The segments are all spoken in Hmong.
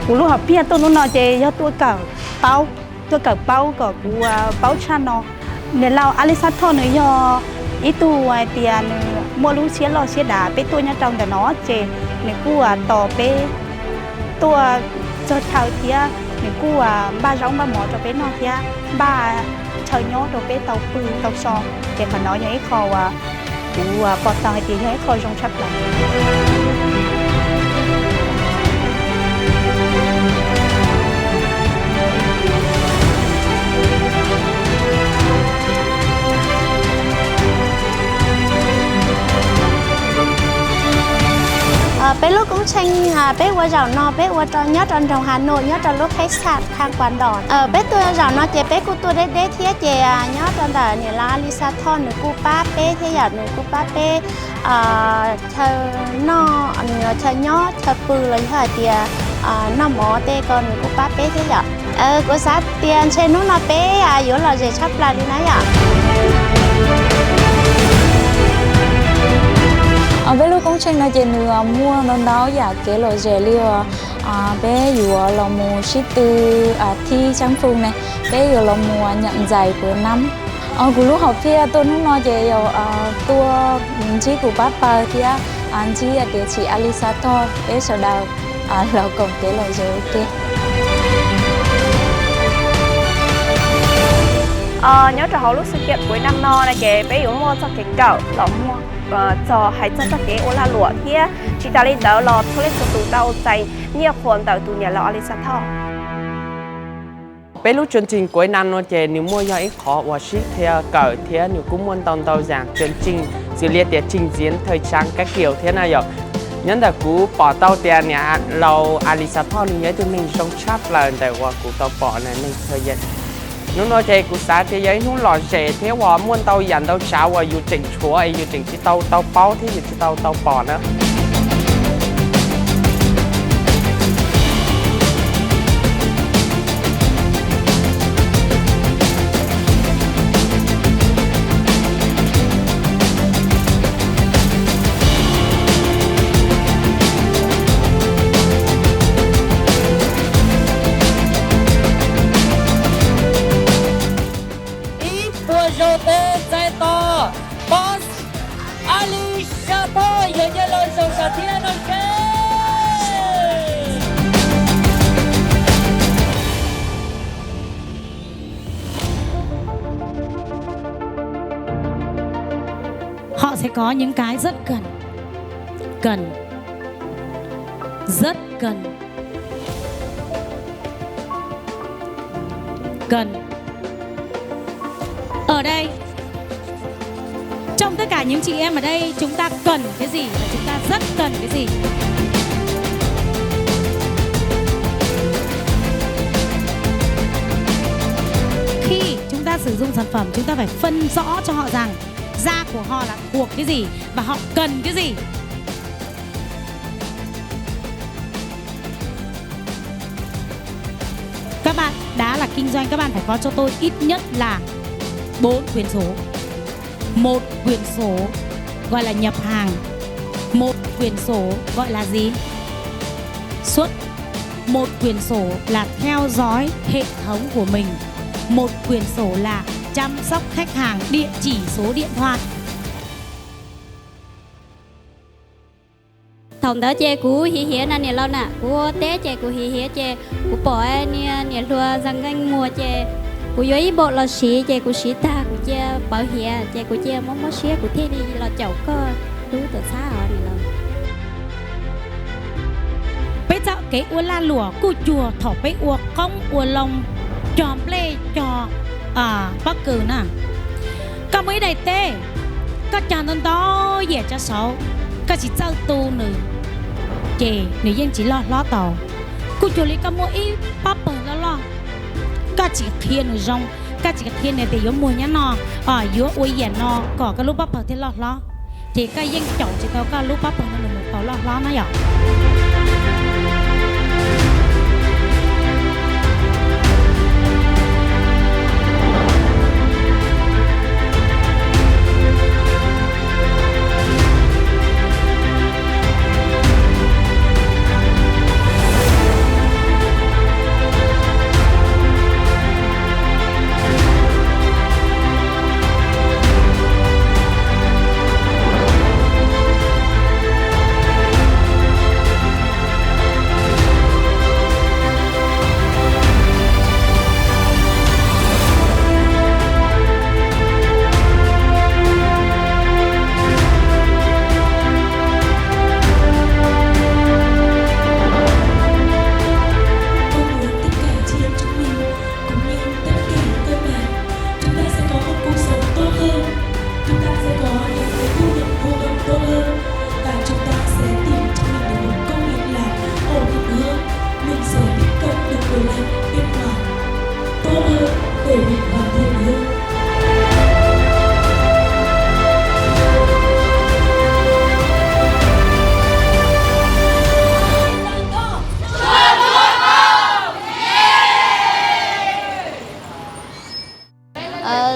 Kuv lub hom phiaj tuaj hnub no ces yog tuaj kawm paub, tuaj kawm paub kom kuv paub tshaj no. Niam laus Alixathoj nws yog ib tug hais tias nws muaj lub siab loj siab dav, peb tuaj nyob rau ntawm no ces nws kuj tos peb tuaj txog chaw thiab nws kuj npaj zaub npaj mov rau peb noj thiab npaj chaw nyob rau peb tau pw tau so. Ces qhov no yog ib qho uas kuv pom tau hais tias yog ib qho zoo tshaj plaws. Peb lub koob tsheej peb ua zaum no peb ua nyob rau nroog Hà Nội nyob rau lub khách sạn Khang Quảng Đỏ. Peb tuaj zaum no ces peb kuj tuaj deb deb thiab ces nyob rau ntawm niam laus Alixathoj nws kuj pab peb thiab yom, nws kuj pab peb chaw noj, chaw nyob chaw pw los yog hais tias noj mov tej ko nws kuj pab peb thiab yom. Kuv xav tias ntshe hnub no peb yuav lom zem tshaj plaws li na yom. Peb lub koob tsheej no ces nws muaj ntau ntau yam kev lom zem li uas peb yuav los mus sib tw thib xab phu ne, peb yuav los mus nyam ntxais puav nab. Kuv lub hom phiaj tuaj hnub no ces yog tuaj ntsib kuv pab pawg thiab ntsib tias txiv Alixathoj peb sawv daws los koom kev lom zem ua ke. Nyob rau hauv lub sự kiện cuối năm no na ces peb yuav muaj txoj kev kawm los muag txog hais txog txoj kev ua lag luam thiab tsis tas li ntawd los txhua leej txhua tus tau txais nyiaj qhuas ntawm tus niam laus Alixathoj. Peb lub chương trình cuối năm no ces nws muaj yog ib qhov uas sib qhia kawm thiab nws kuj muaj ntau ntau yam chương trình xws li tias trình diễn thời trang các kiểu thiab na yom. Nyob ntawm kuv pom tau tias niam laus Alixathoj nws yog ib tug neeg zoo tshaj plaws ntawm uas kuv tau pom na neeg txhua yam. Hnub no ces kuv xav tias yog ib hnub lom zem thiab uas muaj ntau yam ntau tsav uas yus tseem tshuav es yus tseem tsis tau tau paub thiab yus tsis tau tau pom na. Ib puas zaug tes txais tos Boss Alixathoj yog nyiaj laus zoo sab thiab no seb. Họ sẽ có những cái rất cần, cần, rất cần, cần. Ở đây, trong tất cả những chị em ở đây, chúng ta cần cái gì và chúng ta rất cần cái gì? Khi chúng ta sử dụng sản phẩm, chúng ta phải phân rõ cho họ rằng da của họ là thuộc cái gì và họ cần cái gì. Các bạn đã là kinh doanh, các bạn phải có cho tôi ít nhất là bốn quyển sổ. Một quyển sổ gọi là nhập hàng. Một quyển sổ gọi là gì? Xuất. Một quyển sổ là theo dõi hệ thống của mình. Một quyển sổ là chăm sóc khách hàng, địa chỉ, số điện thoại. Thaum ntawd ces kuv hiv hiav na niam laus na, kuv ua teb ces kuv hiv hiav ces kuv pom niag niam hluas Zam Nkeej Muas ces kuv yuav ib npaum los siv ces kuv siv tag kuv cia pawv hiav ces kuv cia muab muab siab kuv thiaj li los caum koj hlub tuam txhab os niam laus. Peb txoj kev ua lag luam kuj cuag thaum peb ua qoob ua loo, cog nplej cog pob kws na. Koj muaj ib daim teb, koj cog ntau ntau yam tsav saud, koj tsis txawj tu nws, ces nws yeej tsis loj hlob tau. Kuj cuag li koj muaj ib pob pawg loj loj, koj tsis qhia nws zoo, koj tsis qhia nws tias yuav muag nyob no, yuav ua yam no kom koj lub pob pawg thiaj loj hlob, ces koj yeej caum tsis tau koj lub pob pawg no nws mus tau loj hlob na yom.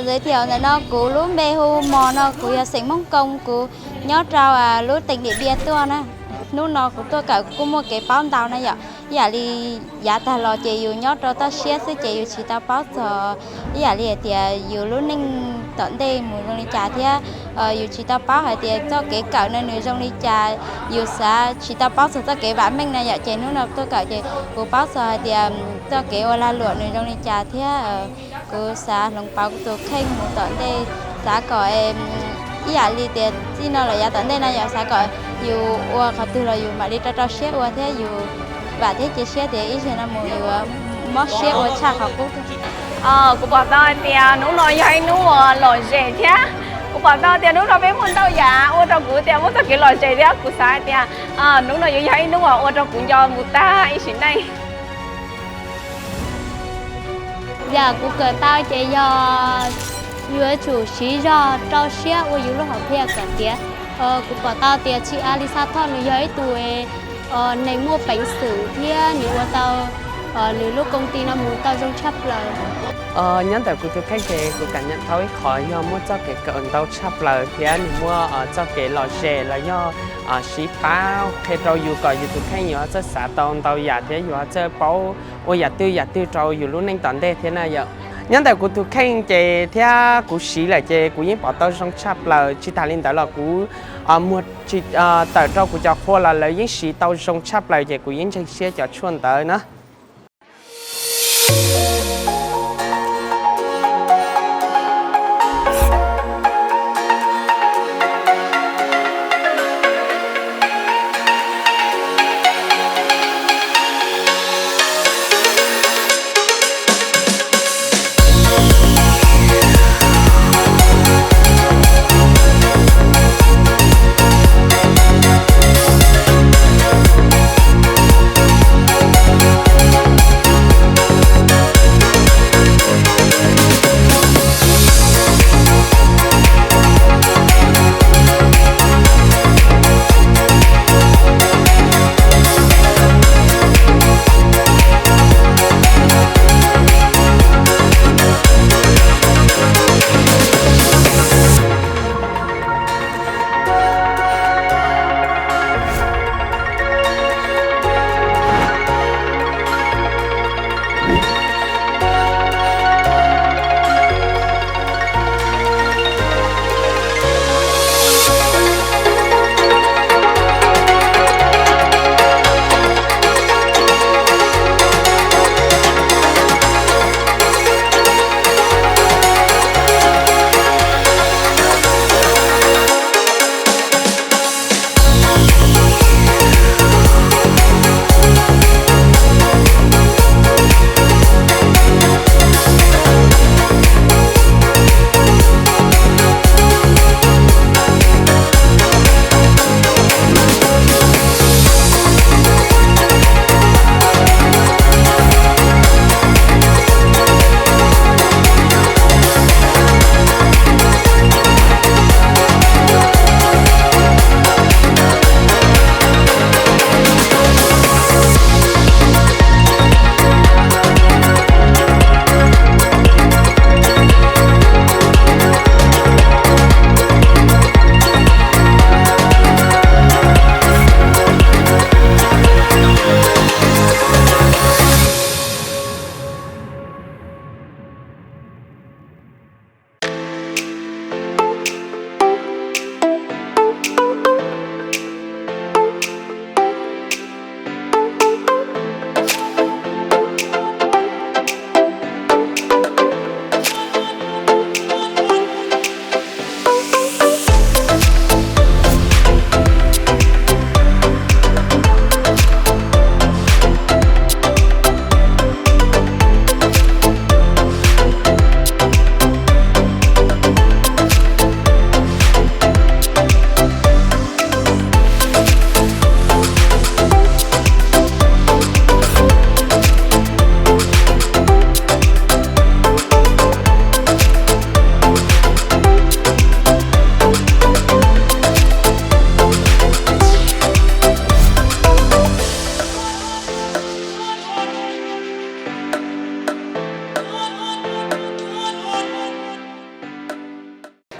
Giới thiệu, ntawm no kuv lub npe hu Mos no, kuv yog xeem Hmoob Koo, kuv nyob rau lub teem Điện Biên tuaj na. Hnub no kuv tuaj kawm kuv kuj muaj kev paub ntau na yom. Ib yam li yav tag los ces yus nyob rau toj siab xwb ces yus tsis tau paub txog ib yam li hais tias yus lub neej tom ntej mus zoo li cas thiab yus tsis tau paub hais tias txoj kev kawm no nws zoo li cas, yus xav tsis tau paub txog txoj kev vam meej na yom. Ces hnub no tuaj kawm ces kuv paub txog hais tias txoj kev ua lag luam nws zoo li cas thiab kuv xav hloov pauv kuv tus kheej mus tom ntej, xav kom ib yam li tias txij no los yav tom ntej no yom, xav kom yus ua qhov twg los yus mam li rau rau siab ua thiab yus vam thiab cia siab tias ib zaug no mus yus mob siab ua tshaj qhov qub. Kuv pom tau hais tias hnub no yog ib hnub uas lom zem thiab kuv pom tau tias hnub no peb muaj ntau yam ua rau kuv tias muaj txoj kev lom zem thiab kuv xav hais tias hnub no yuav yog ib hnub uas ua rau kuv nco mus tag ib sim neej. Yam kuv kawm tau ces yog yuav tsum siv zog rau siab ua yus lub hom phiaj kom tiav. Kuv pom tau tias txiv Alisa Thoj nws yog ib tug neeg muaj peev xwm thiab nws ua tau nws lub koob ti no mus tau zoo tshaj plaws. Nyob ntawm kuv tus kheej ces kuv kam nyam tau ib qho yog muaj txoj kev kawm ntau tshaj plaws thiab nws muaj txoj kev lom zem los yog siv pab qhia rau yus kom yus tus kheej yus ho txawj xav tau ntau yam thiab yus ho txawj paub ua yam twg yam twg rau yus lub neej tom ntej thiab na yom. Nyob ntawm kuv tus kheej ces thiab kuv siv lawm ces kuv yeej pom tau zoo tshaj plaws. Tsis tas li ntawd los kuv muag tawm rau kuv cov qhua los lawv yeej siv tau zoo tshaj plaws ces kuv yeej ntseeg siab cov tshuaj ntawd na.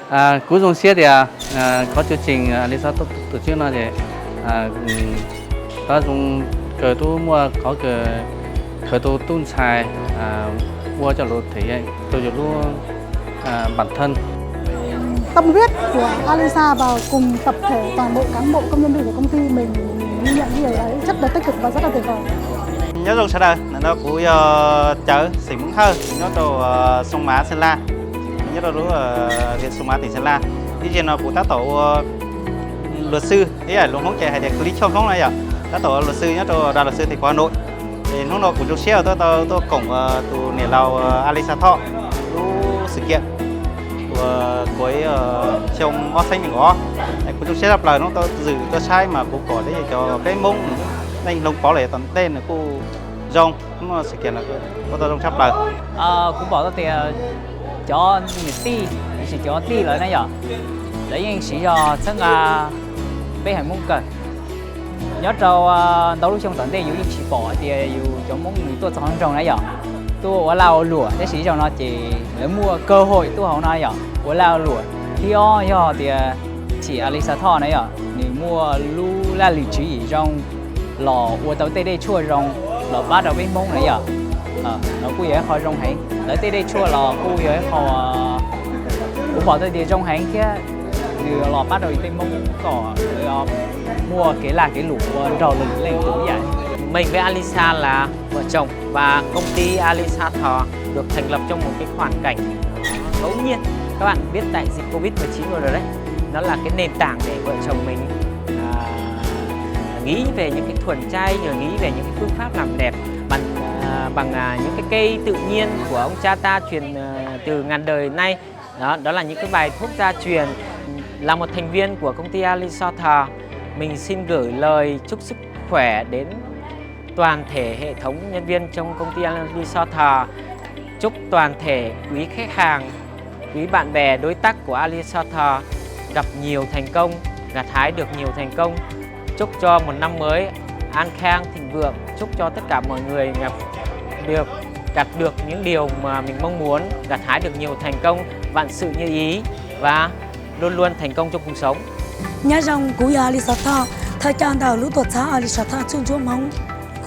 Kuv zoo siab tias qhov tseem Alisa tau tub txib no ces qhov zoo kawg tub muaj qhov kawg khaws tau tub ntxhais ua coj lus them rau yus lub bản thân. Tâm huyết của Alisa và cùng tập thể toàn bộ cán bộ công nhân viên của công ty mình ghi nhận cái điều đấy rất là tích cực và rất là tuyệt vời. Nyob zoo sawv daws, ntawm no kuv yog Cawv xeem Hmoob Hawj nyob rau Sông Mã Sơn La, nyob rau lub huyện Sông Mã tỉnh Sơn La. Ib zaug no kuv tab tom ua luật sư, ib yam lus Hmoob ces hais tias คดีแพ่ง Hmoob na yom, tab tom ua luật sư nyob rau đoàn luật sư thành phố Hà Nội. Es hnub no kuv zoo siab tuaj tau tuaj koom tus niam laus Alisa Thoj lub sự kiện uas kuv xyoo ob txhiab nees nkaum ob. Es kuv zoo siab tshaj plaws hnub tau zwm tuaj saib mas kuv pom tias cov peb Hmoob neej hloov pauv lawm tom ntej nws kuj zoo, hnub no sự kiện ua tau zoo tshaj plaws. Kuv pom tau tias cov niam tij, tiam sis cov tij lawv na yom, lawv yeej siv zog txhawb nqa peb haiv Hmoob kawg. Nyob rau ntau lub xyoo tom ntej yus yeej tsis pom hais tias yus cov Hmoob nws tuaj txog nroog na yom, tuaj ua laj ua luam, tab sis ib zaug no ces lawv muaj cơ hội tuaj hauv no yom, ua laj ua luam. Thib ob yog tias txiv Alisa Thoj na yom, nws muaj lub laj lim tswv yim zoo los ua tau tej dej tshuaj zoo los pab rau peb Hmoob na yom. No kuj yog ib qho zoo heev, lawv tej dej tshuaj los kuj yog ib qho kuv pom tau tias zoo heev thiab nws los pab rau peb Hmoob kom muaj kev lag kev luam ua nrog lwm leej twg ib yam. Mình với Alisa là vợ chồng và công ty Alisa Thọ được thành lập trong một cái hoàn cảnh ngẫu nhiên. Các bạn biết đại dịch Covid mười chín vừa rồi đấy, nó là cái nền tảng để vợ chồng mình à, nghĩ về những cái thuần chay, rồi nghĩ về những cái phương pháp làm đẹp bằng à, bằng à, những cái cây tự nhiên của ông cha ta truyền à, từ ngàn đời nay. Đó, đó là những cái bài thuốc gia truyền. Là một thành viên của công ty Alisothor, mình xin gửi lời chúc sức khỏe đến toàn thể hệ thống nhân viên trong công ty Alisothor. Chúc toàn thể quý khách hàng, quý bạn bè, đối tác của Alisothor gặp nhiều thành công, gặt hái được nhiều thành công. Chúc cho một năm mới an khang thịnh vượng, chúc cho tất cả mọi người gặp được gặt được những điều mà mình mong muốn, gặt hái được nhiều thành công, vạn sự như ý và luôn luôn thành công trong cuộc sống. Nyob zoo, kuv yog Alisothor, thawj coj ntawm lub tuam txhab Alisothor txhua ntsuab Hmoob.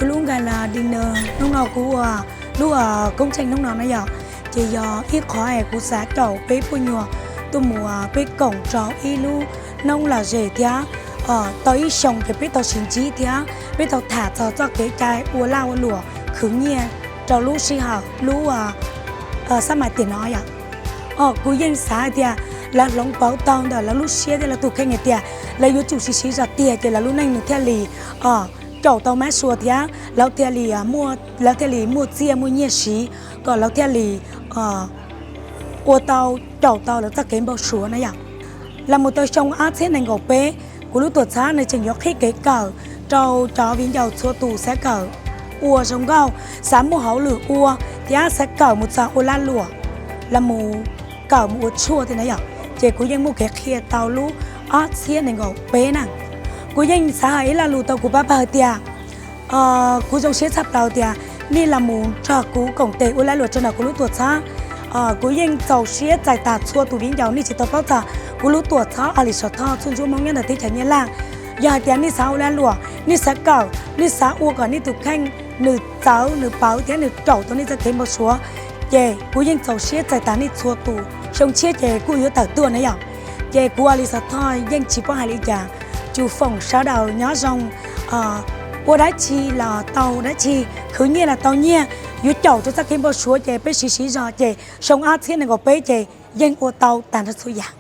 Kuv lub npe hu ua Dina, hnub no kuv ua lub koob tsheej hnub no na yom, ces yog ib qho es kuv xav caum peb poj nyuam tuaj mus peb koom rau ib lub hnub lom zem thiab tau ib xyoos ces peb tau sib ntsib thiab peb tau tham txog txoj kev cai ua laj ua luam khwv nyiaj rau lub sij hawm lub xab mais tiam no yom. Kuv yeej xav hais tias lawv hloov pauv tau ntawm lawv lub siab thiab lawv tus kheej hais tias lawv yuav tsum siv siv zog tiag ces lawv lub neej nws thiaj li caum tau mab sua thiab lawv thiaj li, lawv thiaj li muaj txiaj muaj nyiaj siv kom lawv thiaj li ua tau caum tau lawv txoj kev npau suav na yom. Los mus tau xyoo ob txhiab nees nkaum peb, kuv lub tuam txhab nws tseem yuav qhib kev kawm rau cov viv ncaus txhua tus xav kawm ua zoo nkauj, xav muaj hauj lwm ua thiab xav kawm mus txog ua laj luam, los mus kawm mus ua tshuaj thiab na yom. Ces kuv yeej muaj kev qhia tau lub ob txhiab nees nkaum peb na. Kuv yeej xav hais ib lo lus rau kuv pab pawg tias kuv zoo siab tshaj plaws tias nej los mus nrog kuv koom tes ua laj luam rau ntawm kuv lub tuam txhab. Kuv yeej txaus siab txais tas txhua tus viv ncaus nej tsis tau paub txog kuv lub tuam txhab Alisothor txhua ntsuab Hmoob nyob ntawm teb chaws Nyab Laj. Yog hais tias nej xav ua laj luam, nej xav kawm, nej xav ua kom nej tus kheej nws txawv nws pawv thiab nws caum tau nej txoj kev npau suav, ces kuv yeej txaus siab txais tas nej txhua tus. Xyoo tshiab ces kuj yuav tawm tuaj na yom. Ces kuv Alisothor yeej tsis paub hais li cas, tsuas foom sawv daws nyob zoo, ua dab tsi los tau dab tsi, khwv nyiaj los tau nyiaj, yuav caum rau txoj kev npau suav ces peb siv siv zog ces xyoo ob txhiab nees nkaum peb ces yeej ua tau tag nrho txhua yam.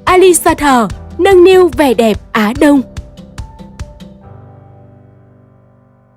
Alisothor, nâng niu vẻ đẹp Á Đông.